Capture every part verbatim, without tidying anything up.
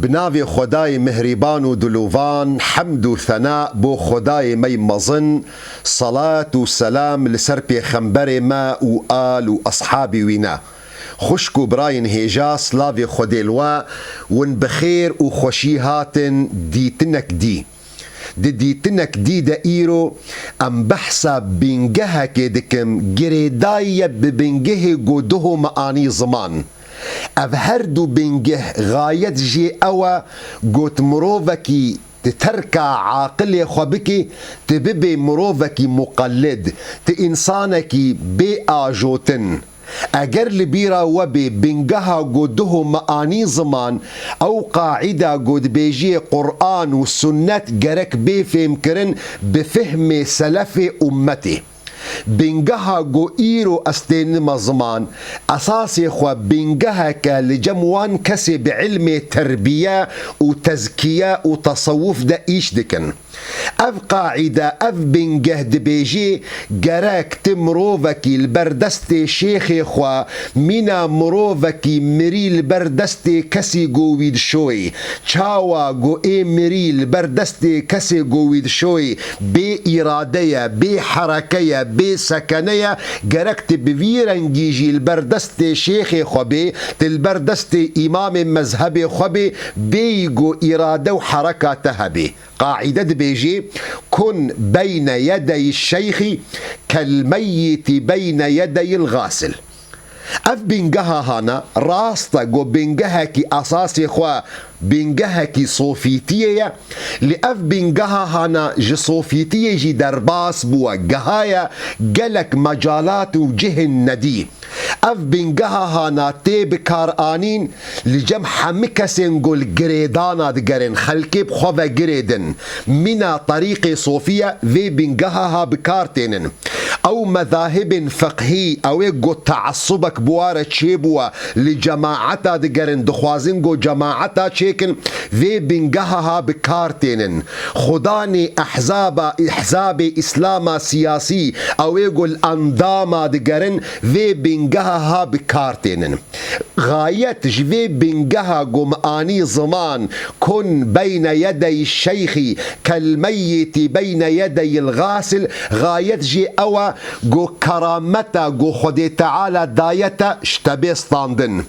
Bi navê Xwedayê mihrîban û dilovan, hemd û thena bo Xwedayê me yî mezin, salat û selam li ser pêxemberê me û al û eshabî wî ne. Xwişk û birayên hêja, silavê Xwedê li we, win bi xêr û xweşî hatin dîtinek dî. Di dîtinek dî de îro em behsa bingehekê dikim, girêdayî ye bi bingehê ku duho me anî ziman. Ev her du bingeh xayet jê ew e ku tu mirovekî tu terka aqilê xwe bikî, tu bibê mirovekî muqellid, tu însanekî bê ajotin. Eger li bîra we bê bingeha ku duho me anî ziman, ew qaîda ku dibêjiyê Quran û Sunnet gerek bê fêmkirin bi fihmê selefê ummetê. Bingeha ku îro ez tênime ziman, esasê xwe bingeheke li cem wan kesê bi ilmê terbiye û tezkiye û tesewuf de îş dikin. Ev qaîde, ev bingeh dibêjê, gerek ti mirovekî li ber destê şêxê xwe, mîna mirovekî mirî li ber destê kesî ku wî dişoyî. Çawa ku ê mirî li ber destê kesê ku wî dişoyî, bê îrade ye, bê hereke ye, bê sekene ye, gerek ti bi vî rengî jî li ber destê şêxê xwe bê, ti li ber destê îmamê mezhebê xwe bê, bêyî ku îrade û hereka te hebê. Qaîde dibêjê, "Kun beyne yedeyî şeyxî kel meyyitî beyne yedeyîl xasil." Ev bingeha hana rast e ku bingehekî esasê xwe bingehekî sofîtiyê ye, lê ev bingeha hana ji sofîtiyê jî derbas bûye, gehaye gelek mecalat û cihên nedî. Ev bingeha hana tê bikaranîn li cem hemî kesên ku li girêdana digerin, xelkê bi xwe ve girêdin. Mîna terîqê sofiye vê bingeha ha bikar tênin. Ew mezahibên fiqhî, ew ê ku teasubek bi wa re çêbûye, li cemaeta digerin, dixwazin ku cemaeta çêkin, vê bingeha ha bikar tênin. Xudanê ehzaba, ehzabê Îslama siyasî, ew ê ku li endama digerin, vê bingeha ha bikar tênin. Xayet ji vê bingeha ku me anî ziman, "Kun beyne yedeyî şeyxî kel meyyitî beyne yedeyîl xasil", xayet jê ew e ku kerameta ku Xwedê Teala daye te ji te bê standin.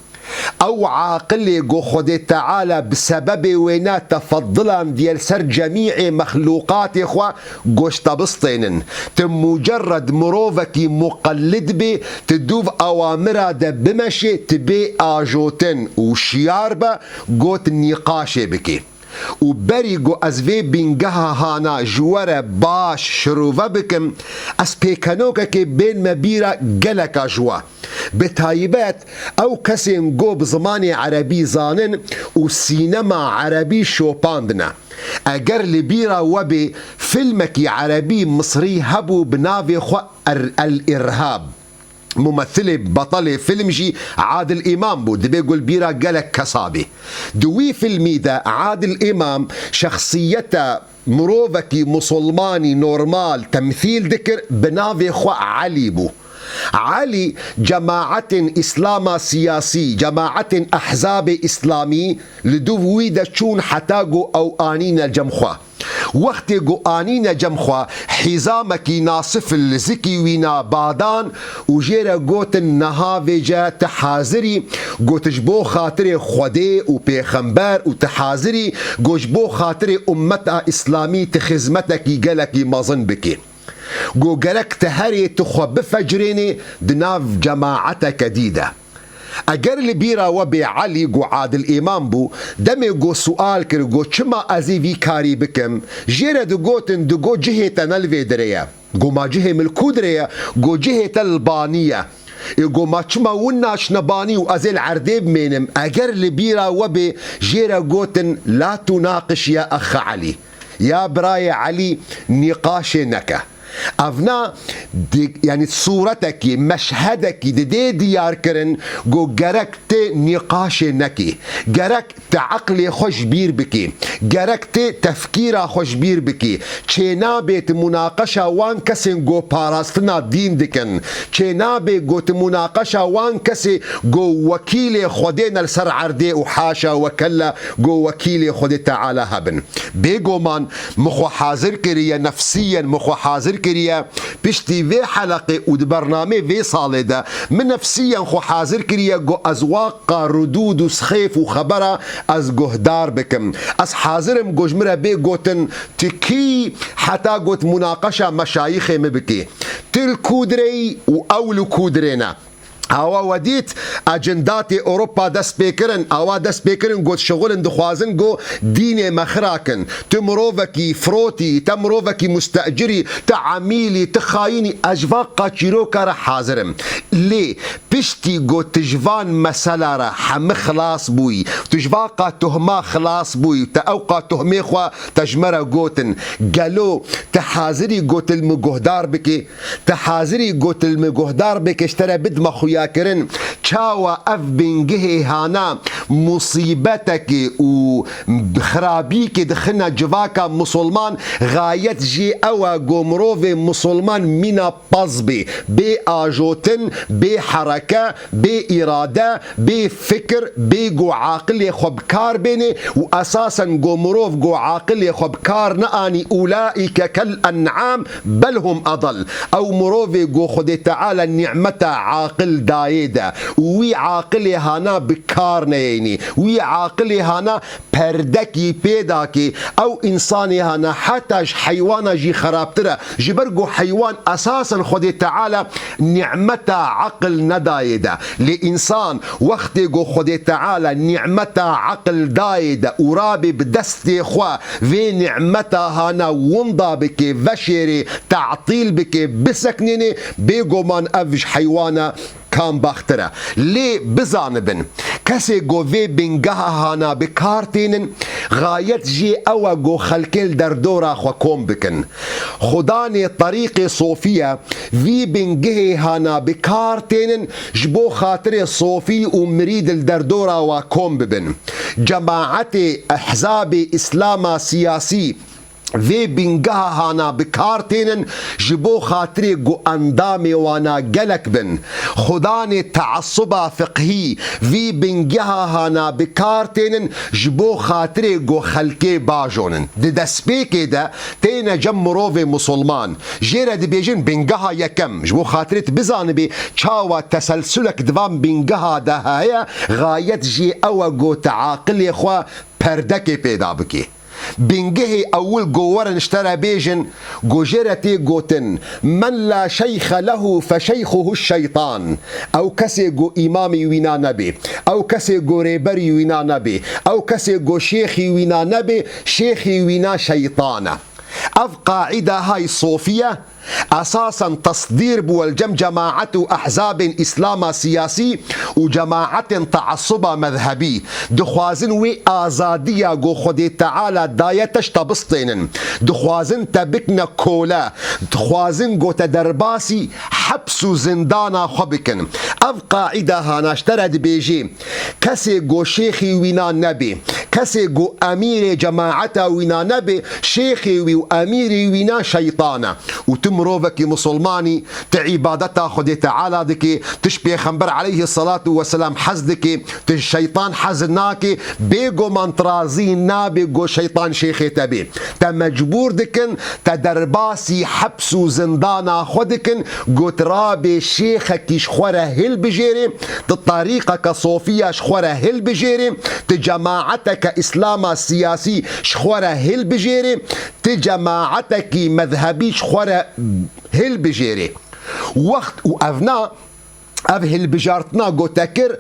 Ew aqilê ku Xwedê Teala bi sebebê wê ne tefedilandiye li ser cemîê mexlûqatê xwe, goşte bistênin. Tu mucerred mirovekî muqellid bê, tu dûv awamira de bimeşê, tu bê ajotin û şiyar be, got nîqaşê bikê. Û berî ku ez vê bingeha hana ji we re baş şirove bikim, ez pêkenokekê bênme bîra geleka ji we. Bi taybet ew kesên ku bi zimanê erebî zanin û sînema erebî şopandine. Eger li bîra we bê, filmekî erebî misrî hebû bi navê xwe Er-, El Îrhab. Mumethilê betelê film jî Adil Îmam bû, dibê ku li bîra gelek kesa bê. Di wî filmî de Adil Îmam şexsiyeta mirovekî musulmanî normal temsîl dikir, bi navê xwe Elî bû. Elî cemaetên Îslama siyasî, cemaetên ehzabê Îslamî li dûv wî de çûn heta ku ew anîne cem xwe. Wextê ku anîne cem xwe, hîzamekî nasif li zikî wî na badan û jê re gotin, "Niha vêce tu hazir î?" Got, "Ji bo xatirê Xwedê û Pêxember û tu hazir î?" Got, "Ji bo xatirê ummeta Îslamî tu xizmetekî gelekî mezin bikî." Got, "Gerek tu herê tu xwe bifecirênê di nav cemaeteke dî de." Eger li bîra we bê Elî, got Adil Îmam bû, demê got sual kir, got, "Çima ez ê vî karî bikim?" Jê re digotin, digot, "Cihê te ne li vê dirê ye." Got, "Ma cihê min li ku dirê ye?" Got, "Cihê te li banî ye." Ê got, "Ma çima win naçine banî û ez ê li erdê bimênim?" Eger li bîra we bê, jê re gotin, "La tunaqış ya ex Elî." Ya birayê Elî, nîqaşê neke. Evna di, yanî sûretekî, meşhedekî didê diyar kirin, ku gerek ti nîqaşê nekî. Gerek ti eqlê xwe ji bîr bikî. Gerek ti tefkîra xwe ji bîr bikî. Çênabê ti munaqeşa wan kesên ku parastina dîn dikin. Çênabê ku ti munaqeşa wan kesê ku wekîlê Xwedê ne li ser erdê û haşa we kella ku wekîlê Xwedê Teala hebin. Bêguman min xwe hazir kiriye nefsiyen, min xwe hazir kiriye piştî vê heleqê û di bernamê vê salê de min nefsiyen xwe hazir kiriye ku ez waqa rudûd û sixêf û xebera ez guhdar bikim. Ez hazir im ku ji min re bê gotin, tu kî heta got munaqeşa meşayixê min bikî. Tu li ku dirê yî û ew li ku dirê ne. Awa we dît, ecindatê Ewropa dest pê kirin, awa dest pê kirin, got, şixulin dixwazin, got, dînê me xira kin. Tu mirovekî firotî, te mirovekî mustecirî, te emîlî, tu xayînî, ez ji vaqa çîroka re hazir im. Lê piştî got, tu ji van mesela re hemî xilas bûyî, tu ji vaqa tuhma xilas bûyî, te ewqa tuhmê xwe te ji me re gotin. Gelo tu hazirî got li min guhdar bikî? Te hazirî got li min guhdar bike, ji te re bidime xuyakirin, çawa ev bingehê hana musîbetekê û xirabîkê dixine civaka misilman, xayet jê ew e ku mirovê misilman mîna pez bê, bê ajotin, bê hereke, bê îrade, bê fikir, bê ku aqilê xwe bi kar bênê û esasen ku mirov ku aqilê xwe bi kar neanî, ulaîke kel en'am bel hum edal. Ew mirovê ku Xwedê Teala nîmeta aqil dayê de û wî aqilê hana bi kar neyênî, wî aqilê hana perdekî pê dakê, ew însanê hana heta ji heywana jî xerabtir e. Ji ber ku heywan esasen Xwedê Teala nîmeta aqil nedayê de. Lê însan wextê ku Xwedê Teala nîmeta aqil dayê de û rabê bi destê xwe vê nîmeta hana winda bike, veşêrê, te'tîl bike, biseknênê, bêguman ev ji heywana kam baxtir e. Lê bizanibin, kesê ku vê bingeha hana bi kar tênin, xayet jê ew e ku xelkê li derdora xwe kom bikin. Xudanê terîqê sofiye vî bingehê hana bi kar tênin, ji bo xatirê sofî û mirîd li derdora we kom bibin. Cemaetê ehzabê îslama siyasî vê bingeha hana bi kar tênin, ji bo xatirê ku endamê wana gelek bin. Xudanê teasuba fiqhî vî bingeha hana bi kar tênin, ji bo xatirê ku xelkê bajonin. Di destpêkê de têne cem mirovê musulman. Jê re dibêjin bingeha yekem. Ji bo xatirê tu bizanibî çawa teselsulek di van bingeha de heye, xayet jê ew e ku tu aqilê xwe perdekê pêda bikî. Bingehê ewil ku werin ji te re bêjin, ku jê re tê gotin, "Men la şeyxe lehu fe şeyxuhu şeytan." Ew kesê ku îmamî wîna nebê, ew kesê ku rêberî wîna nebê, ew kesê ku şêxî wîna nebê, şêxî wîna şeytan e. Ev qaîda hay sofiye, esasen tesdîr bû li cem cemaet û ehzabên îslama siyasî û cemaetên teasuba mezhebî. Dixwazin wê azadiya ku Xwedê Teala daye te ji te bistênin. Dixwazin te bikine kole. Dixwazin ku te derbasî heps û zindana xwe bikin. Ev qaîda hana ji te re dibêjê, kesê ku şêxî wîna nebê, kesê ku emîrê cemaeta wîna nebê, şêxê wî û emîrê wîna şeytan e. Û tu mirovekî musulmanî, tu îbadeta Xwedê Teala dikî, tu ji Pêxember aleyhî selatu weselam hez dikî, tu ji şeytan hez nakî, bêguman tu razî nabê ku şeytan şêxê te bê. Te mecbûr dikin, te derbasî heps û zindana xwe dikin, ku tu rabê şêxekî ji xwe re hilbijêrê, tu terîqeke sofiya ji xwe re hilbijêrê, tu cemaeteke îslama siyasî ji xwe re hilbijêrê, tu cemaetekî mezhebî ji xwe re hilbijêrê. Wext û evna Ev hilbijartina ku te kir,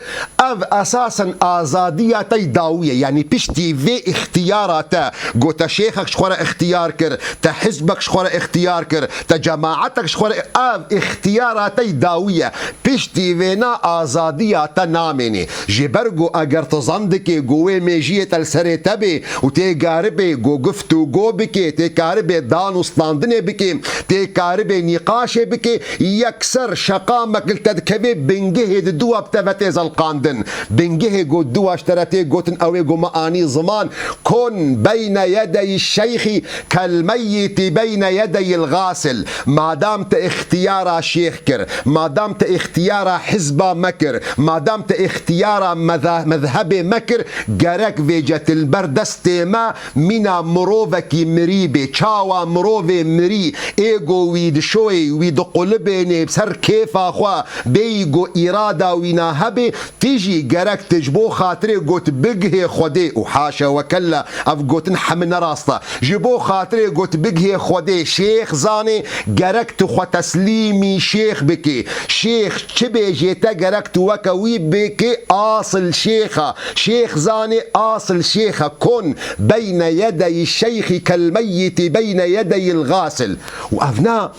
ev esasen azadiya te yî dawî ye. Yanî piştî vê îxtiyara te, ku te şêxek ji xwe re îxtiyar kir, te hizbek ji xwe re îxtiyar kir, te cemaetek ji xwe re, ev îxtiyara te yî dawî ye. Piştî vêna azadiya te namêne. Ji ber ku eger tu zan dikê ku wê mêjiyê te li serê te bê û tê karibê ku guftûgo bikê, tê karibê dan û standinê bikê, tê karibê nîqaşê bikê, yekser şeqamek li te dikevê bingehê di dua bi te ve tê zelqandin. Bingehê ku dua ji te re tê gotin, ew ê ku me anî ziman, kun beyne yedeyî şeyxî kelmeyyitî beyne yedeyîl gasil. Madam te îxtiyara şêx kir, madam te îxtiyara hizba me kir, madam te îxtiyara meza-, mezhebê me kir, gerek vêce tu li ber destê me mîna mirovekî mirî bê. Çawa mirovê mirî ê ku wî dişoyê, wî diqulibênê ser kêfa xwe, bêyî ku îrada wî na hebê, tu jî gerek tu ji bo xatirê ku tu bigihê Xwedê, û haşa we kella, ev gotin heme ne rast e, ji bo xatirê ku tu bigihê Xwedê şêx zanê, gerek tu xwe teslîmî şêx bikê. Şêx çi bêjê te gerek tu weke wî bikê, asil şêx e. Şêx zanê, asil şêx e. Kun beyne yedeyî şeyxî kelmeyyitî beyne yedeyîl gasil. Û ev na,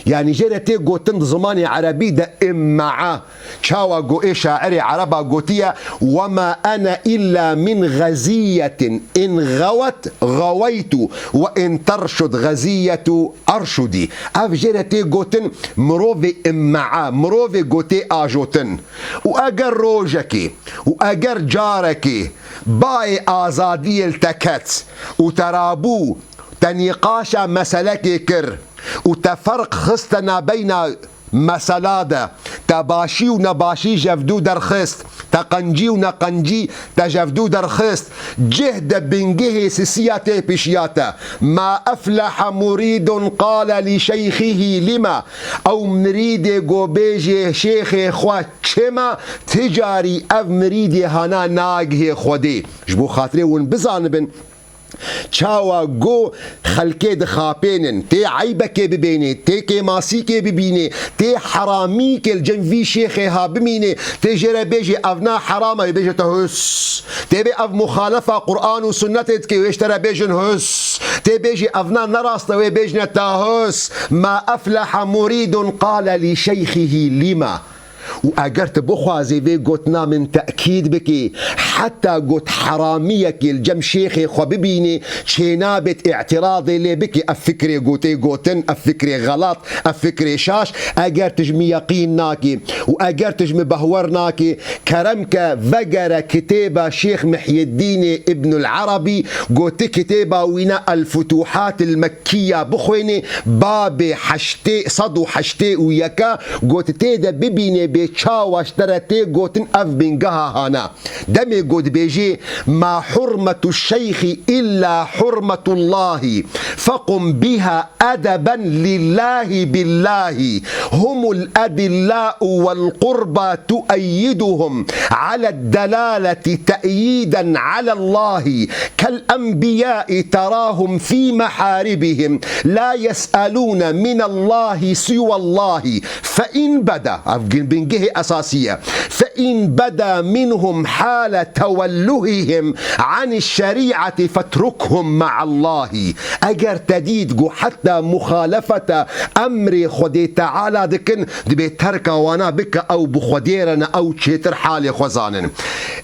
yanî jê re tê gotin di zimanê erebî de imma'a. Çawa ku ê şairê ereba gotiye, "Wema ene illa min gaziyyetin, in gawet gaweytu, ve in terşud gaziyyetu erşudî." Ev jê re tê gotin mirovê imma'a, mirovê ku tê ajotin. Û eger rojekê û eger carekê bayê azadiyê li te ket û te rabû, te nîqaşa meselekê kir û te ferq xiste nabeyna mesela de, te başî û nebaşî ji hev dû derxist, te qencî û neqencî te ji hev dû derxist, cih de bingehê sisiya tê pişiya te. Ma efleha muridun qale li şeyxihî lima. Ew mirîdê ku bêjê şêxê xwe çima, ti carî ev mirîdê hana nagihê Xwedê. Ji bo xatirê hûn bizanibin, çawa ku xelkê dixapênin, tê eybekê bibênê, tê kêmasîkê bibînê, tê heramîkê li cem vî şêxê ha bimînê, tê jê re bêjê, "Ev na heram e", wê bêje te hus. Tê bê ev muxalefa Quran û sunnetê dike, wê ji te re bêjin hus. Tê bêjê, "Ev na ne rast e", wê bêjine te hus. Ma efleha muridun qale li şeyxihî lima. Û eger tu bixwazî vê gotina min tekîd bikî, heta got heramiyekê li cem şêxê xwe bibînî, çênabêt îtirazê lê bikî, ev fikrê gotê gotin, ev fikrê xelat, ev fikrê şaş, eger tu ji min yeqîn nakî û eger tu ji min behwer nakî, kerem ke vegere kitêba Şêx Mihyeddînê Îbnul Erebî, goti kitêba wî ne El Futuhat El Mekkiya bixwênê, babê heştê, sed û heştê û yeka, got tê de bibînê bê çawa ji te re tê gotin ev bingeha hana. Demê got dibêjê, "Ma hurmetu şeyxî illa hurmetullahî, fequm biha edeben lillahi billahi, humul edillau vel qurba tueyyiduhum aled delaleti te'yiden alallahi, kel enbiyai terahum fi meharibihim, la yes'elune minallahi siwallahi, fe in beda", ev gin-, bingehê esasî ye, "fe in beda minhum hale tevelluhihim ani şeri'ati fetrukhum ma'allahi." Eger te dît ku heta muxalefeta emrê Xwedê Teala dikin, dibê terka wana bike, ew bi Xwedê re ne, ew çêtir halê xwe zanin.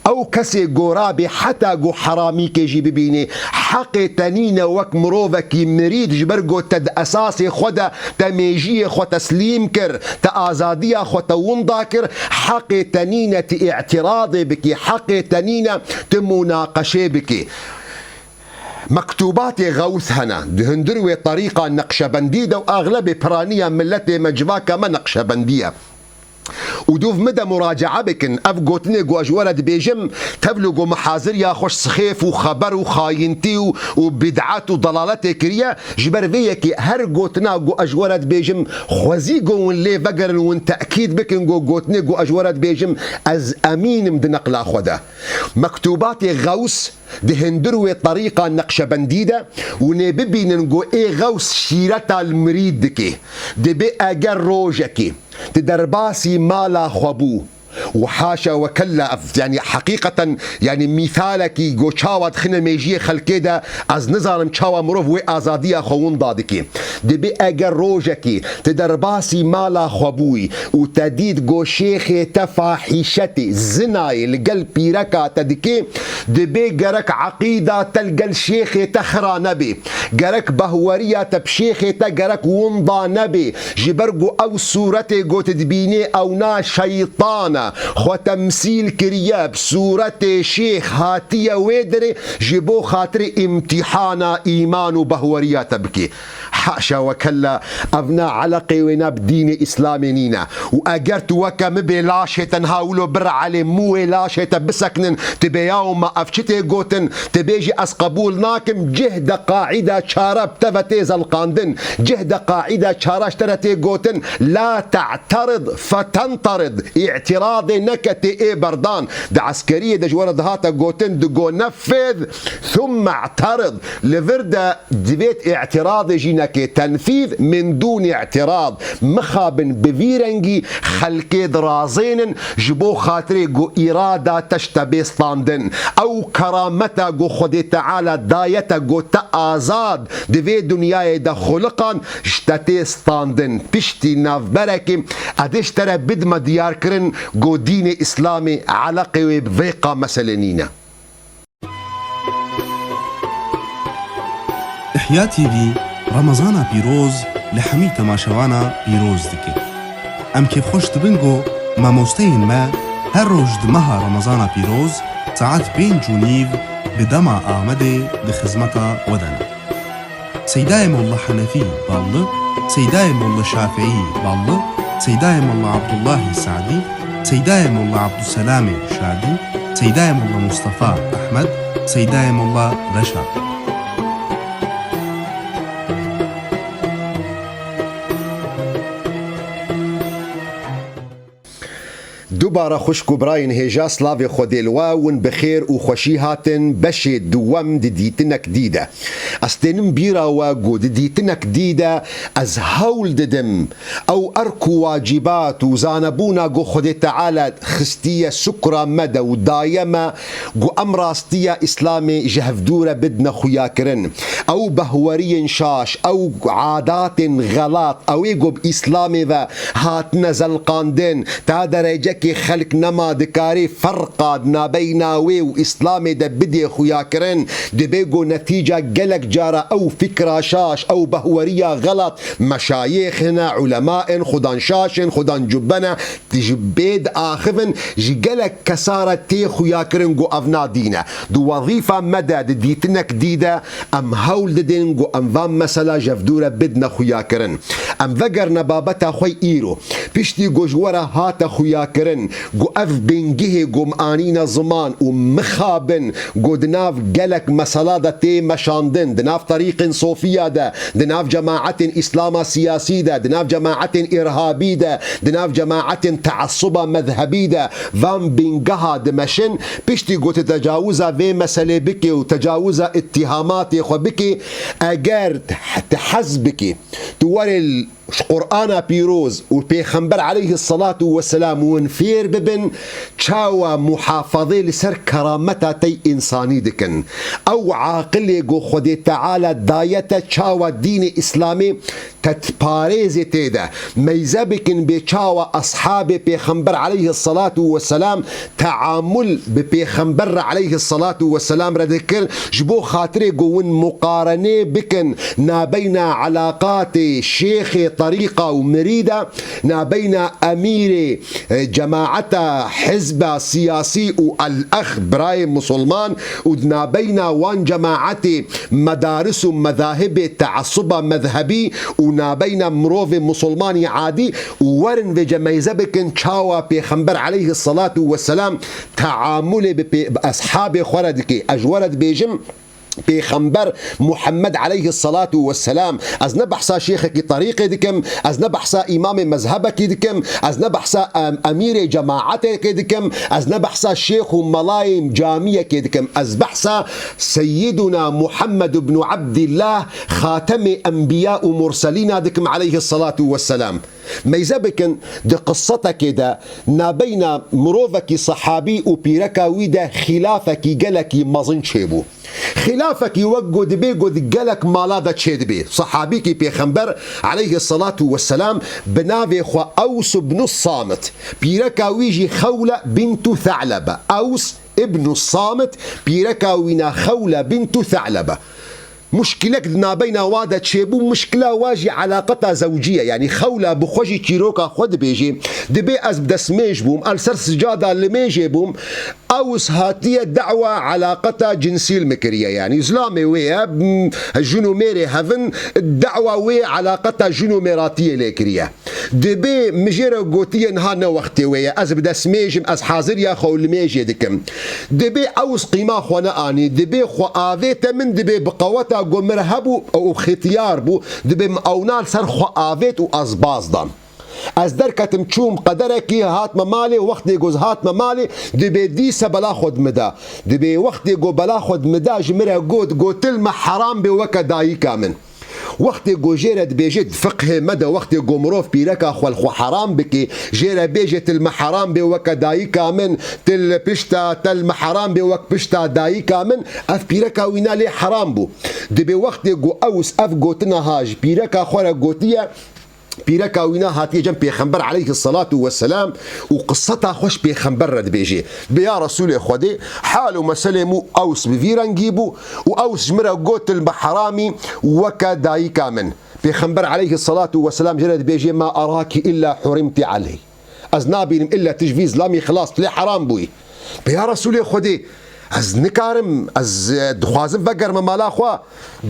Ew kesê gorabê heta ku heramîkê jî bibînê, heqê te nîne wek mirovekî mirîd, ji ber ku te di esasê xwe de te mêjiyê xwe teslîm kir, te azadiya xwe te winda kir, heqê te nîne tu îtirazê bikî, heqê te nîne tu munaqeşê bikî. Mektûbatê Xews hene. Di hundir wê terîqa Neqşebendî de û axlebê piraniya miletê me civaka me Neqşebendî ye. Û dûv min de muracaa bikin. Ev gotinê ku ez ji we re dibêjim, tevlû ku min hazir ya xwe ji sixêf û xeber û xayintî û, û bid'et û delaletê kiriye, ji ber vê yekê her gotina ku ez ji we re dibêjim, xwezî ku hûn lê vegerin, hûn tekîd bikin ku gotinê ku ez ji we re dibêjim, ez emîn im di neqla xwe de. Mektûbatê Xews di hundir wê terîqa Neqşebendî de, hûn ê bibînin ku ê Xews şîreta li mirîd dike. Dibê eger rojekê Ti derbasî mala xwe bû. Û haşa we kella, ev, yanî, heqîqeten, yanî, mîsalekî go çawa dixine mêjiyê xelkê de, ez nizanim çawa mirov wê azadiya xwe winda dike. Dibê eger rojekî ti derbasî mala xwe bûyî û te dît go şêxê te fahîşetê, zinayê li gel pîreka te dike, dibê gerek eqîda te li gel şêxê te xira nebê. Gerek behweriya te bi şêxê te gerek winda nebê. Ji ber ku ew sûretê ku tu dibînî ewna şeytan e. Xwe temsîl kiriye, bi sûretê şêx hatiye wê derê ji bo xatirê îmtîhana îman û behweriya te bikê. Haşa we kella, evna eleqê wêna bi dînê Îslamê nîne. Û eger tu weke min bê laşê te niha wilo bir elê mûyê laşê te bisekinin, tu bê yaw ma ev çi tê gotin, tu bêjî ez qebûl nakim, cih de qaîda çare bi te ve tê zelqandin, cih de qaîda çare ji te re tê gotin, la te'terid fetenterid, îtiradê neke tê ê berdan. Di eskeriyê de ji we re dihate gotin, digo nefid, thumme i'terid. Li vir de divêt îtiradê jî neke, tenfîz min dûn îtirad. Mixabin bi vî rengî xelkê dirazênin ji bo xatirê ku îrada te ji te bê standin. Ew kerameta ku Xwedê Teala daye te ku te azad di vê dinyayê de xuliqan ji te tê standin. Piştî navberekê ez ê ji te re bidime diyarkirin ku dînê Îslamê eleqê wê bi vê qa meselê nîne. Ihya T V Remezana pîroz li hemî temaşevana pîroz dike. Em kêfxweş dibin ku mamosteyên me her roj di meha Remezana pîroz saet pênc û nîv bi dema Amedê di xizmeta we de ne. Seydayê Molla Henefî Ballı, Seydayê Molla Şafîî Ballı, Seydayê Molla Abdullahî Sadî, Seydayê Molla Abdulselamê Şadî, Seydayê Molla Mustafa Ehmed, Seydayê Molla Reşa. Dubare xwişk û birayên hêja, slavê Xwedê li we, win bi xêr û xweşî hatin beşê duwem di dîtinek dî de. Ez tênim bîra we ku di dîtinek dî de ez hewl didim ew erk û wacîbat û zanebûna ku Xwedê Teala xistiye sukra me de û daye me, ku em rastiya Îslamê ji hevdû re bidine xuyakirin. Ew behweriyên şaş, ew adatên xelat, ew ê ku bi Îslamê ve hatine zelqandin, ta derecekê xelk nema dikarê ferqa di nabeyna wê û Îslamê de bidê xuyakirin, dibê ku netîca gelek cara ew fikra şaş, ew behweriya xelat, meşayêx hene, ulema in, xudan şaş in, xudan cubbe ne, ji bê diaxivin, ji gelek kesa re tê xuyakirin ku ev na dîn e. Di wezîfa me de, di dîtinek dî de, em hewl didin ku em van mesela ji hevdû re bidine xuyakirin. Em vegerine babeta xwe îro. Piştî ku ji we re hate xuyakirin ku ev bingihê ku em anîne ziman û mixabin ku di nav gelek mesela de tê meşandin, di nav terîqên sofiya de, di nav cemaetên îslama siyasî de, di nav cemaetên îrhabî de, di nav cemaetên teessuba mezhebî de van bingeha dimeşin, piştî ku tu tecawiza vê meselê bikê û tecawiza îttihamatê xwe bikê, eger tu hez bikê, tu werê ji Qur'ana pîroz û Pêxember aleyhisselatu vesselam win fêr bibin, çawa muhafazê li ser kerameta te yê însanî dikin. Ew aqilê ku Xwedê Teala daye te, çawa dînê Îslamê te diparêzê tê de. Meyze bikin bê çawa eshabê Pêxember aleyhisselatu vesselam teamul bi Pêxember re aleyhisselatu vesselam re dikir, ji bo xatirê ku win muqarenê bikin nabeyna elaqatê şêxê terîqa û mirî de, nabeyna emîrê, e, cemaeta, hizba siyasî û el-ex, birayê musulman û di nabeyna wan cemaetê medaris û mezahibê teessuba mezhebî û nabeyna mirovê musulmanî adî û werin vêce meyze bikin çawa Pêxember aleyhisselatu vesselam teamulê bi pê-, bi eshabê xwe re dike. Ez ji we re dibêjim, Pêxember Muhammed aleyhisselatu vesselam, ez ne behsa şêxekî terîqê dikim, ez ne behsa îmamê mezhebekî dikim, ez ne behsa em-, emîrê cemaetekê dikim, ez ne behsa şêx û melayê camiyekê dikim, ez behsa Seyyiduna Muhammed ibn Abdillah, Xatemê Enbiya û Murselîna dikim aleyhisselatu vesselam. Meyze bikin, di qisetekê de nabeyna mirovekî sehabî û pîreka wî de xîlafekî gelekî mezin çêbû. Xîlafekî wek ku dibê ku di gelek mala de çêdibê. Sehabîkî Pêxember aleyhisselatu vesselam bi navê xwe Ews ibn Samit, pîreka wî jî Xewle bintu Tha'lebe. Ews ibn Samit, pîreka wî na Xewle bintu Tha'lebe. Muşkilek di nabeyna wa de çêbû, muşkila wa jî elaqeta zewcî ye. Yanî Xewla bi xwe jî çîroka xwe dibêjê, dibê ez bi destmêj bûm, ez li ser sicada limêjê bûm, Ews hatiye da'wa elaqeta cinsî li min kiriye. Yanî zilamê wê ye, m, jin û mêrê hevin, da'wa wê elaqeta jin û mêratiyê lê kiriye. Dibê min jê re gotiye niha ne wextê wê ye, ez bi destmêj im, ez hazir ya xwe û limêjê dikim. Dibê Ews qîma xwe neanî, dibê xwe avête min, dibê bi qeweta ku min re hebû û xetiyar bû, dibê min ewna li ser xwe avêt û ez baz dan. Ez derketim, çûm qederekî, hatme malê, wextê ku ez hatme malê, dibê dîse bela xwe di min da. Dibê wextê ku bela xwe di min da, ji min re got, got, til me heram bê weke dayika min. Wextê ku jê re dibêje, di fiqhê me de wextê ku mirov pîreka xwe li xwe heram bike, jê re bêje, til me heram bê weke dayika min, til pişta, til me heram bê wek pişta dayika min, ev pîreka wî na lê heram bû. Dibê wextê ku Ews ev gotina ha ji pîreka xwe re gotiye, pîreka wî na hatiye cem Pêxember aleyhisselatu vesselam û qiseta xwe ji Pêxember re dibêje. Dibê ya Resûlê Xwedê, hal û meselê min û Ews bi vî rengî bû û Ews ji min re got, til me heram î weke dayika min. Pêxember aleyhisselatu vesselam jê re dibêje, ma araki illa hurimti aleyh. Ez nabînim illa tu ji vî zilamî xilas, tu lê heram bûyî. Dibê ya Resûlê Xwedê, ez nikarim, ez, e, dixwazim vegerime mala xwe.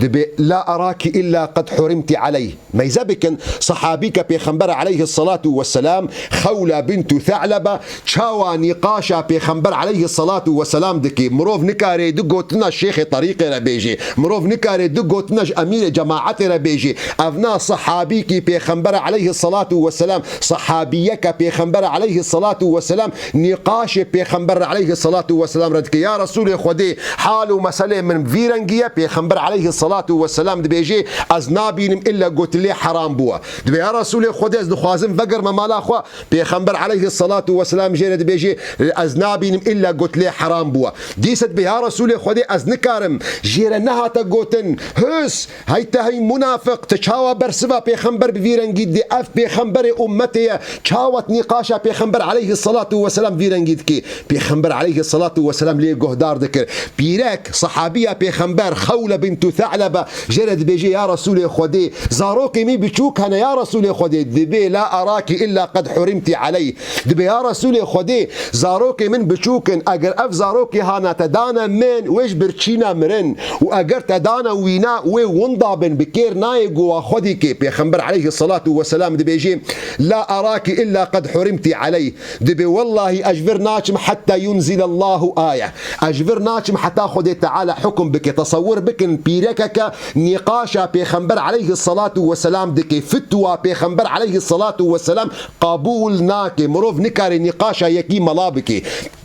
Dibê, la araki illa qed hurimti aleyh. Meyze bikin, sehabîke Pêxember aleyhisselatu vesselam, Xewla bintu Tha'lebe, çawa nîqaşa Pêxember aleyhisselatu vesselam dike. Mirov nikare du gotina şêxê terîqê re bêje. Mirov nikare du gotina ji emîrê cemaetê re bêje. Ev na sehabîkî Pêxember aleyhisselatu vesselam, sehabiyeke Pêxember aleyhisselatu vesselam, nîqaşê Pêxember aleyhisselatu vesselam re dike. Ya Resûlê Xwedê, hal û meselê min vî rengî ye. Pêxember aleyhisselatu vesselam dibêje, ez nabînim illa got lê heram bûwe. Dibê, ya Resûlê Xwedê, ez dixwazim vegerime mala xwe. Pêxember aleyhisselatu vesselam jê re dibêje, ez nabînim illa got lê heram bûwe. Dîse dibê, ya Resûlê Xwedê, ez nikarim. Jê re nehate gotin, hus, hey te hey munafiq, tu çawa bersiva Pêxember bi vî rengî didî? Ev Pêxemberê ummetê ye. Çawa tu nîqaşa Pêxember aleyhisselatu vesselam vî rengî dikî? Pêxember aleyhisselatu vesselam lê guhdar dikir. Pîrek, sehabiya Pêxember, Xewle bintu Tha'lebe, jê re dibêje, ya Resûlê Xwedê, zarokê min biçûk hene, ya Resûlê Xwedê. Dibê, la araki illa qed hurimti aleyh. Dibê, ya Resûlê Xwedê, zarokê min biçûk in, eger ev zarokê hana te dane min, wê ji birçîna mirin. Û eger te dane wîna, wê winda bin, bi kêr nayê ku wa xwe dîkê. Pêxember aleyhisselatu vesselam dibêje, la araki illa qed hurimti aleyh. Dibê, wellahî ez ji vir naçim hetta yunzilallahu aye. Ez ji vir naçim heta Xwedê Teala hukum bike. Tesewwur bikin, pîrekeke nîqaşa Pêxember aleyhisselatu vesselam dike. Fitwa Pêxember aleyhisselatu vesselam qebûl nake. Mirov nikare nîqaşa yekî mala bike.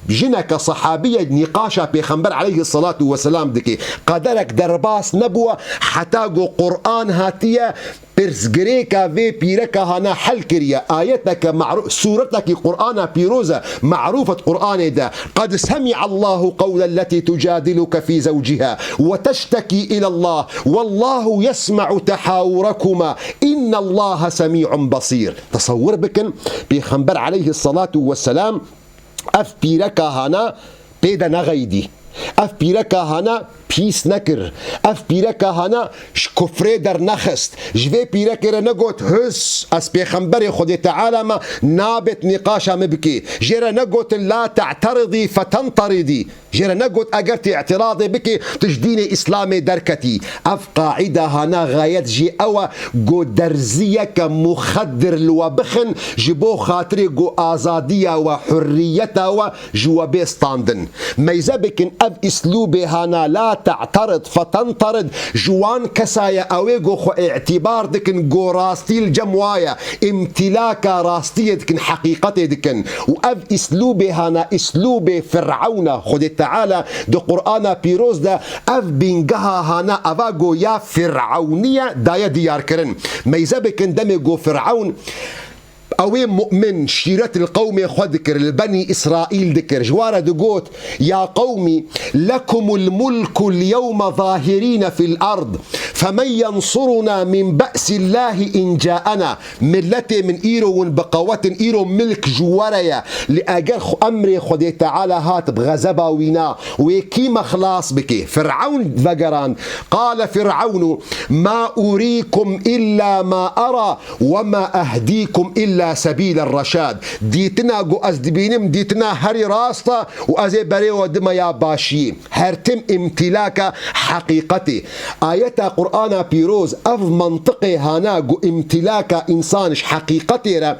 Jineke sehabiye nîqaşa Pêxember aleyhisselatu vesselam dike. Qederek derbas nebûwe heta ku Qur'an hatiye, pirsgirêka vê pîreka hana hel kiriye. Ayeteke ma'rû-, sûretekî Qur'ana pîroz e, ma'rûf e di Qur'anê de. Qed semi'allahu qewlelleti tucadiluke fî zewciha ve teştekî ilallah. Wallahu yesme'u tehawurekuma. İnnallaha semi'un basîr. Tesewwur bikin, Pêxember aleyhisselatu vesselam ev pîreka hana pê de nexeydî. Ev pîreka hana pîs nekir. Ev pîreka hana ji kufrê dernexist. Ji vê pîrekê re negot, hus, ez pêxemberê Xwedê Teala me, nabêt nîqaşa min bikî. Jê re negotin, la te'teridî fetenteridî. Jê re negot, eger tu îtiradê bikî, tu ji dînê Îslamê derketî. Ev qaîda hana xayet jî ew e, ku derziyeke muxedir li we bixin, ji bo xatirê ku azadiya we, hurriyeta we ji we bê standin. Meyze bikin, ev îslûbê hana la te'terid fetenterid, ji wan kesa ye ew ê ku xwe îtîbar dikin ku rastî li cem wa ye, îmtîlaka rastiyê dikin, heqîqetê dikin. Û ev îslûbê hana îslûbê Fir'ewna, Xwedê Teala di Qur'ana pîroz de ev bîngeha hana eva ku ya Fir'ewniye daye diyarkirin. Meyze bikin, demê ku Fir'ewn Ew ê mu'min şîret li qewmê xwe dikir, li Benî Îsraîl dikir. Ji wan re digot, "Ya qewmî, lekumul mulkul yewme zahirîne fil ard, femen yensuruna min be'sillâhi in câena." Milletê min, îro hûn bi qewet in, îro milk ji we re ye. Lê eger xu-, emrê Xwedê Teala hat bi xezeba wîna, wê kî me xilas bike? Fir'ewn vegerand. Qale Fir'ewnu, "Ma urîkum illa ma ara." "Ve ma ehdîkum illa sebîler reşad." Dîtina ku ez dibînim, dîtina herî rast e û ez ê berê we dime ya başiyê. Her tim îmtîlaka heqîqetê. Ayeta Qur'ana Pîroz ev mentiqê hana ku îmtîlaka însan ji heqîqetê re,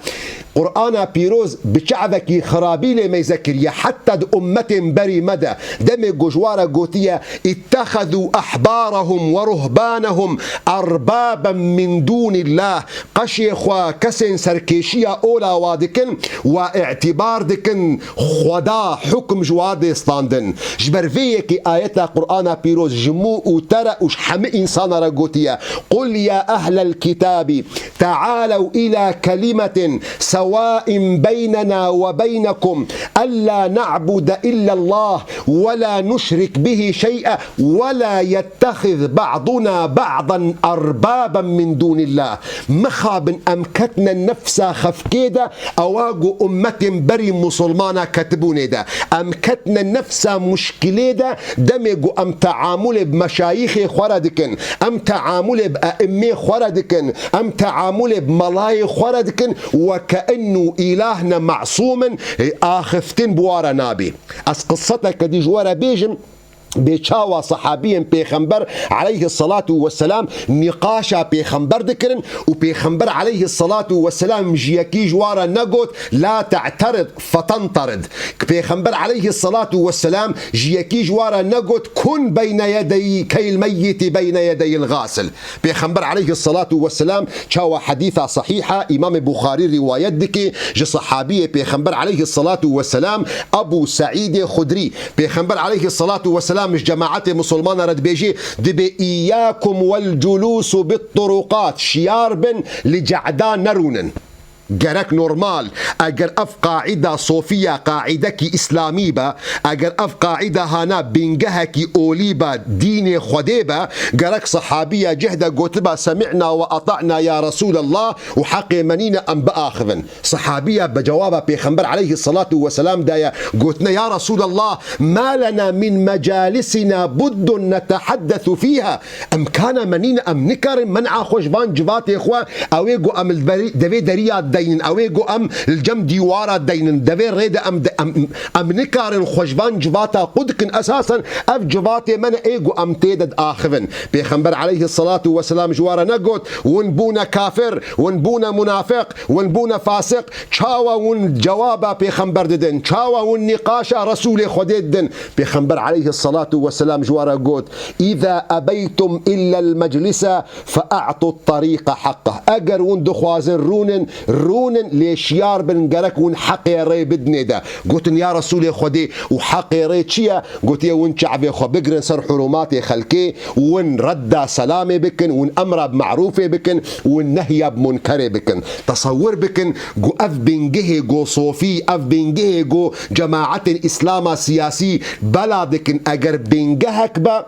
Qur'ana Pîroz bi çavekî xirabî lê meyze kiriye, heta di ummetên berî me de. Demê ku ji wan re gotiye, "İttehezû ehbârehum ve ruhbânehum erbâben min dûnillâh." Qeşê xwe kesên serkêşiya ola wa dikin, wa îtîbar dikin, xweda, hukm ji wa dê standin. Ji ber vê yekê ayeta Qur'ana Pîroz ji min û te re û ji hemî însana re gotiye, "Qul ya ehlel kitâbî, teâlew ilâ kelimetin sewâin beynena ve beynekum, ellâ ne'bude illellâh, ve lâ nuşrik bihi şey'e, ve lâ yettehiz ba'duna ba'dan erbâben min dûnillâh." Mixabin em ketine nefsa xefkê de, ewa ku ummetên berî musulmana ketibûnê de. Em ketine nefsa muşkilê de, demê ku em teamulê bi meşayîxê xwe re dikin, em teamulê bi e'immê xwe re dikin, em teamulê bi melayê xwe re dikin, weke inu îlah ne masûm in, axiftin bi wa re nabê. Ez qiseteke dî ji we re bêjim, bê çawa sehabiyên Pêxember aleyhisselatu vesselam nîqaşa Pêxember dikirin û Pêxember aleyhisselatu vesselam ji yekî ji wan re negot, "La te'terid fetenterid." Pêxember aleyhisselatu vesselam ji yekî ji wan re negot, "Kun beyne yedeyî keyl meyyitî beyne yedeyil gasil." Pêxember aleyhisselatu vesselam, çawa hedîsa sehîha Îmamê Buxarî rîwayet dike ji sehabiyê Pêxember aleyhisselatu vesselam, Ebu Seîdê Xudrî. Pêxember aleyhisselatu vesselam ji cemaetê musulmana re dibêje, dibê, "Îyâkum wel culûsu bit turuqat." Şiyar bin, li cehda nerûnin. Gerek normal, eger ev qaîda sofiya qaîdekî îslamî be, eger ev qaîda hana bingehekî olî be, dînê Xwedê be, gerek sehabiya cih de gotiba, "Semi'na ve ata'na ya Resûlallah" û heqê me nîne em biaxivin. Sehabiya bi cewaba Pêxember aleyhisselatu vesselam daye, gotine, "Ya Resûlallah, ma lena min mecalisina buddun netehaddesu fîha." Emkana me nîne, em nikarin men'a xwe ji van civatê xwe, ew ê ku em li berî, devê deriya deynin, ew ê ku em li cem dîwara deynin, devê rê de em de, em, em nikarin xwe ji van civata qud kin. Esasen ev civatê me ne ê ku em tê de diaxivin. Pêxember aleyhisselatu vesselam ji wan re negot, "Win bûne kafir, win bûne munafiq, win bûne fasiq." Çawa hûn cewaba Pêxember didin? Çawa hûn nîqaşa Resûlê Xwedê didin? Pêxember aleyhisselatu vesselam ji wan re got, "Îza ebeytum illel meclise fe'atut tarîqe haqqeh." Eger hûn dixwazin rûnin, rûnin, lê şiyar bin, gerek hûn heqê rê bidinê de. Gotin, "Ya Resûlê Xwedê, û heqê rê çi ye?" Gotiye, "Hûn çavê xwe bigirin ser hurumatê xelkê, hûn redda selamê bikin, hûn emra bi marûfê bikin, hûn nehya bi munkerê bikin." Tesewwur bikin, ku ev bingehê ku sofî, ev bingehê ku cemaetên Îslama siyasî bela dikin, eger bingehek be,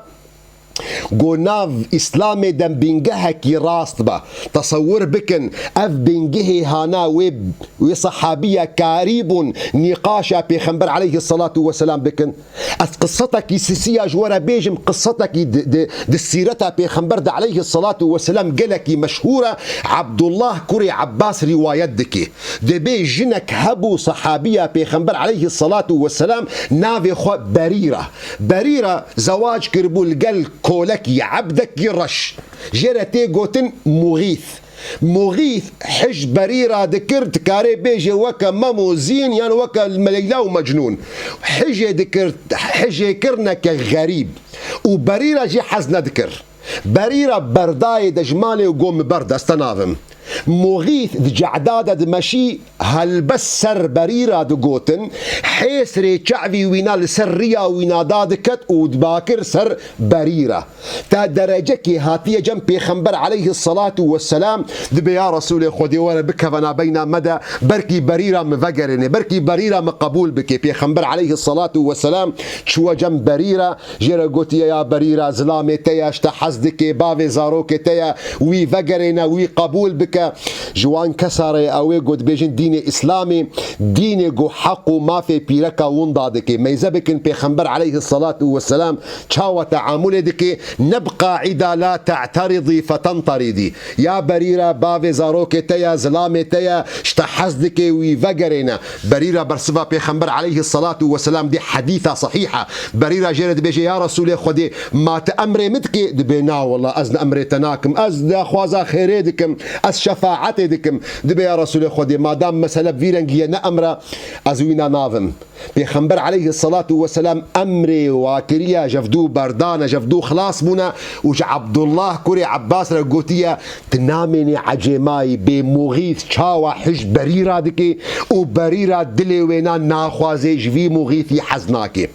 ku nav Îslamê de bingehekî rast be. Tesewwur bikin, ev bingehê hana wê, wê sehabiya karî bûn nîqaşa Pêxember aleyhisselatu vesselam bikin. Ez qisetekî sisiya ji we re bêjim, qisetekî di, di, di sîreta Pêxember de aleyhisselatu vesselam gelekî meşhûr e. Abdullah kurê Abbas rîwayet dike. Dibê jinek hebû sehabiya Pêxember aleyhisselatu vesselam navê xwe Berîra. Berîra zewac kiribû li gel kolekî, ebdekî reş. Jê re tê gotin Muxîth. Muxîth hij Berîra dikir, dikarê bêje weke Mem û Zîn yan weke Leyla û Mecnûn. Hijê dikir, hijê kirneke xerîb. Û Berîra jî hez nedikir. Berîra berdayê dejmalê û got, "Min berde, ez te navim." Muxîth di cehda de dimeşî, helbest ser Berîra digotin, hêsrê çavî wîna li ser riya wîna dadiket û dibakir ser Berîra. Ta derecekê hatiye cem Pêxember aleyhissalatu vesselam, dibê ya Resûlê Xwedê were bikeve nabeyna me de, belkî Berîra min vegerêne, belkî Berîra min qebûl bike. Pêxember aleyhissalatu vesselam çûye cem Berîra, jê re gotiye ya Berîra, zilamê te ye, ji te hez dike, bavê zarokê te ye, wî vegerêne, wî qebûl bike. Ji wan kesa re ye ew ê ku dibêjin dînê Îslamê, dînê ku heq û mafê pîreka winda dike. Meyze bikin Pêxember aleyhissalatu vesselam çawa teamulê dike, ne bi qaîda la te'teridî fetenteridî. Ya Berîra, bavê zarokê te ye, zilamê te ye, ji te hez dike, wî vegerêne. Berîra bersiva Pêxember aleyhissalatu vesselam dê, hedîsa sehîh e. Berîra jê re dibêje, ya Resûlê Xwedê, ma tu emrê min dikê? Dibê, na wela, ez ne emrê te nakim, ez daxwaza xêrê dikim, ez şefaetê dikim. Dibê, ya Resûlê Xwedê, madam mesele bi vî rengî ye, ne emr e, ez wîna navim. Pêxember aleyhissalatu vesselam emrê wa kiriye, ji vdû berdane, ji vdû xilas bûne û ji Abdullah kurê Abbas re gotiye, tu namênî ecêmayî bê Muxîth çawa hij Berîra dike û Berîra dilê wêna naxwaze, ji vî Muxîthî hez nake.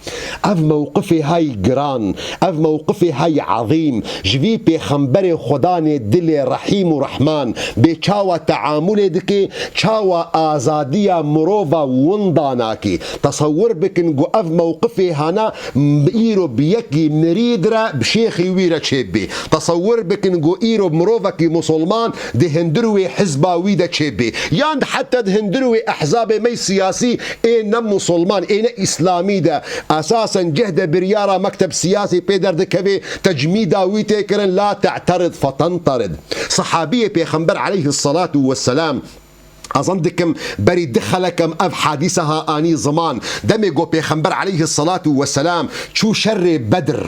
Ev mewqifê hay giran, ev mewqifê hay ezîm, ji vî Pêxemberê Xwedanê dilê Rehîm û Rehman bê çawa teamulê dike, çawa azadiya mirova winda nake. Tesewwur bikin ku ev mewqifê hana m-, îro bi yekî mirîd re, bi şêxî wî re çêbê. Tesewwur bikin ku îro mirovekî musulman di hundir wê hizba wî de çêbê. Yan heta di hundir wê ehzabê me siyasî ê ne musulman, ê ne îslamî de esasen cih de biryara mekteb siyasî pê derdikeve, tecmîda wî tê kirin, la te'terid fetenterid. Sehabiyê Pêxember aleyhissalatu vesselam, ez zan dikim berî du xelek em ev hadîse ha anî ziman. Demê ku Pêxember aleyhissalatu vesselam çû şerê Bedr,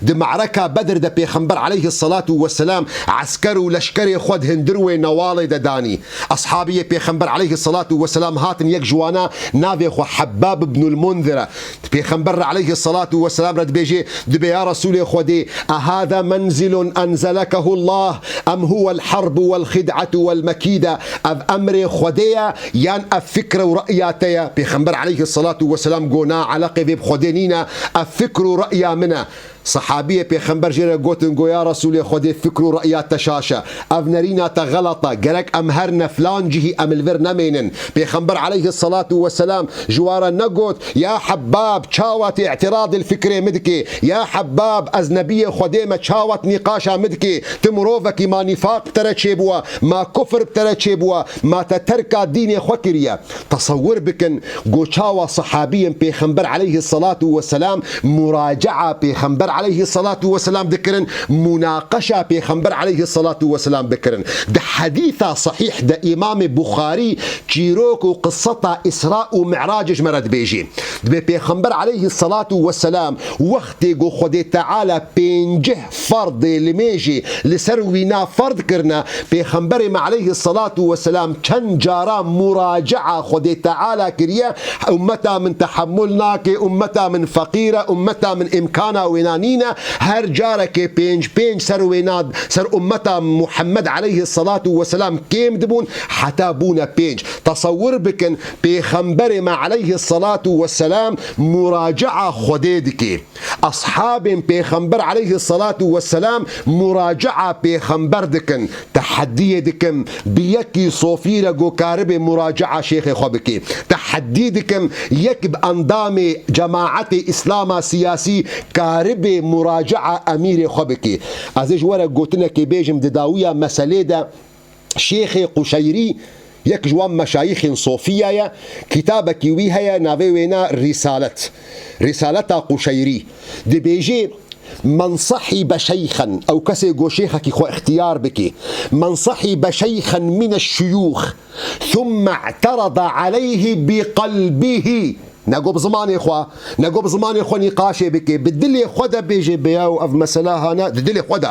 di me'reka Bedr de Pêxember aleyhissalatu vesselam esker û leşkerê xwe di hundir wê newalê de danî. Eshabiyê Pêxember aleyhissalatu vesselam hatin, yek ji wana navê xwe Hebbab ibnul Munzir e. Pêxember re aleyhissalatu vesselam re dibêje, dibê ya Resûlê Xwedê, "Ehâze menzilun enzelekehullah, em huwel harbu wel khid'atu wel mekîde?" Ev emrê Xwedê ye, yan ev fikr û re'ya te ye? Pêxember aleyhissalatu vesselam go, na, eleqê vê bi Xwedê nîne, ev fikr û re'ya min e. Sehabiyê Pêxember jê re gotin, go, ya Resûlê Xwedê, fikr û re'ya te şaş e. Ev nerîna te xelet e. Gerek em her ne filan cihî em li vir nemênin. Pêxember aleyhissalatu vesselam ji wan re negot, ya Hebbab, çawa tu îtiradê li fikrê min dikê? Ya Hebbab, ez nebiyê Xwedê me, çawa tu nîqaşa min dikê? Tu mirovekî ma nîfaq bi te re çêbûye, ma kufr bi te re çêbûye, ma te terka dînê xwe kiriye. Tesewwur bikin, go çawa sehabiyên Pêxember aleyhissalatu vesselam muracaa Pêxember aleyhissalatu vesselam dikirin, munaqeşa Pêxember aleyhissalatu vesselam bikirin. Di hedîsa sehîh de Îmamê Buxarî çîrok û qiseta Îsra û Mi'racê ji me re dibêjî. Dibê Pêxember aleyhissalatu vesselam wextê ku Xwedê Teala pêncih ferdê limêjê li ser wîna ferd kirine, Pêxemberê me aleyhissalatu vesselam çend cara muracaa Xwedê Teala kiriye, ummeta min tehemmul nake, ummeta min feqîr e, ummeta min îmkana wêna nîne. Her carekê pênc pênc ser wêna, ser ummeta Muhammed aleyhissalatu vesselam kêm dibûn, heta bûne pênc. Tesewwur bikin, Pêxemberê me aleyhissalatu vesselam muracaa Xwedê dike. Eshabên Pêxember aleyhissalatu vesselam muracaa Pêxember dikin. Teheddiyê dikim, bi yekî sofî re go karibê muracaa şêxê xwe bikê. Teheddî dikim, yek bi endamê cemaetê Îslama siyasî karibê muracaa emîrê xwe bikê. Ez ê ji we re gotinekê bêjim, di dawiya meselê de Şêxê Quşeyrî, yek ji wan meşayîxên Sofiya ye, kitabekî wî heye, navê wê ne Rîsalet. Rîsaleta Quşeyrî. Dibêjê, "Men sahîbe şeyxen", ew kesê go şêxekî xwe îxtiyar bikê, "men sahîbe şeyxen mine şuyûx, thumme i'terada aleyhi bi qelbihî." Ne go bi zimanê xwe, ne go bi zimanê xwe nîqaşê bikê, bi dilê xwe de bêjê, "Be yaw, ev mesela hane", di dilê xwe de.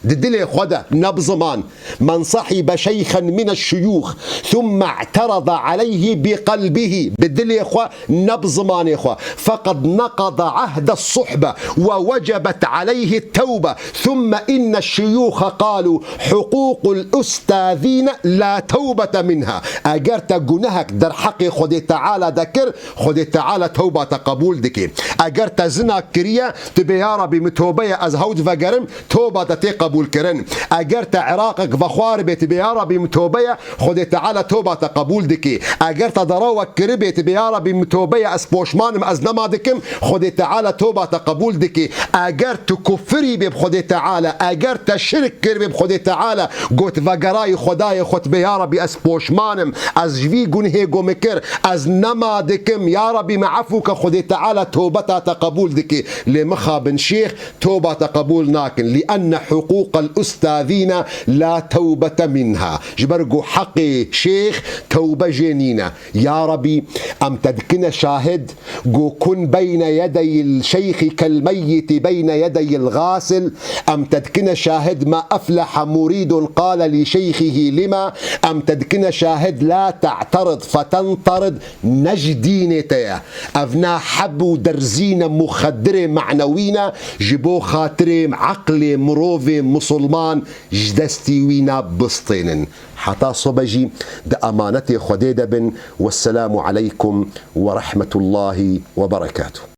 Di dilê xwe de, ne bi ziman. من صحب شيخا من الشيوخ ثم اعترض عليه بقلبه. Bi dilê xwe, ne bi zimanê xwe. فقد نقض عهد الصحبة ووجبت عليه التوبة. ثم إن الشيوخ قالوا: حقوق الأستاذين لا توبة منها. Eger te gunehek derheqê Xwedê Teala de kir, Xwedê Teala tewba te qebûl dike. Eger te zinak kiriye, tu bê: Ya Rabî, min tobe ye, ez hew divegerim, toba te tê qebûlkirin. Eger te iraqek vexwaribê, tu bê: Ya Rabî, min tobe ye, Xwedê Teala toba te qebûl dike. Eger te derewek kiribê, tu bê: Ya Rabî, min tobe ye, ez poşman im, ez nema dikim, Xwedê Teala toba te qebûl dike. Eger tu kufirî bê bi Xwedê Teala, eger te şirk kiribê bi Xwedê Teala, got vegerayî Xwedayê xwe, tu bê: Ya Rabî, ez poşman im, ez ji vî gunhê ku min kir, ez nema dikim, ya Rabî, me efû ke, Xwedê Teala tobeta te qebûl dike. Lê mixabin şêx, toba te qebûl nakin. لأن حقوق الأستاذين لا توبة منها. Ji ber ku heqê şêx tewbe jê nîne. Ya Rabî, em te dikine şahid ku: كن بين يدي الشيخ كالميت بين يدي الغاسل. Em te dikine şahid: ما أفلح مريد قال لشيخه لم. Em te dikine şahid: لا تعترض فتنطرد. Ne ji dînê te ye. Ev ne heb û derzîne muxedirê manewî ne, ji bo xatirê eqlê mirovê misilman ji destî wî ne bistênin. Heta sobe jî di emanetê Xwedê de bin. Wesselamu aleykum ve rahmetullahi ve berekatuh.